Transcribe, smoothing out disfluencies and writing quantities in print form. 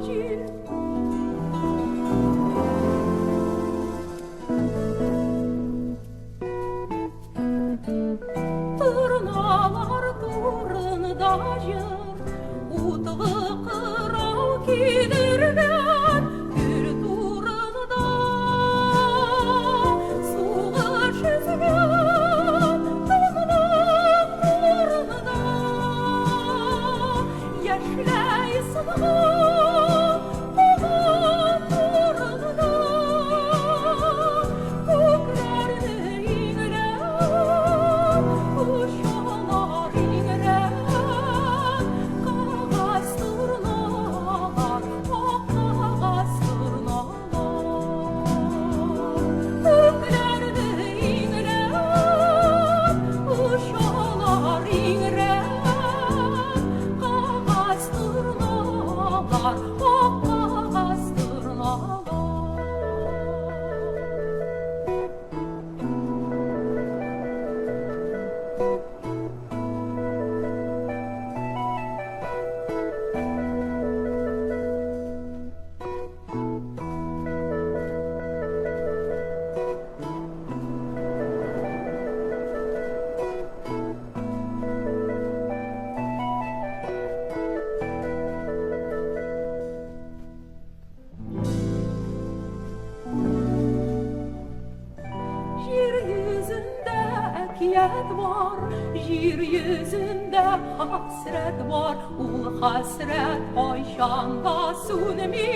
җир. Торналар турында җыр, утлы кырау кидергән гөл турында. Сугыш өзгән тынлык турында. Яшьләй сынган кулым турында. Күкләрне иңләп, очалар иңрәп, кагаз торналар, ак кагаз торналар. Күкләрне иңләп, очалар иңрәп, кагаз торналар, ак кагаз торналар. Җир йөзендә әкият бар, җир йөзендә хәсрәт бар, ул хәсрәт кайчан да сүнми.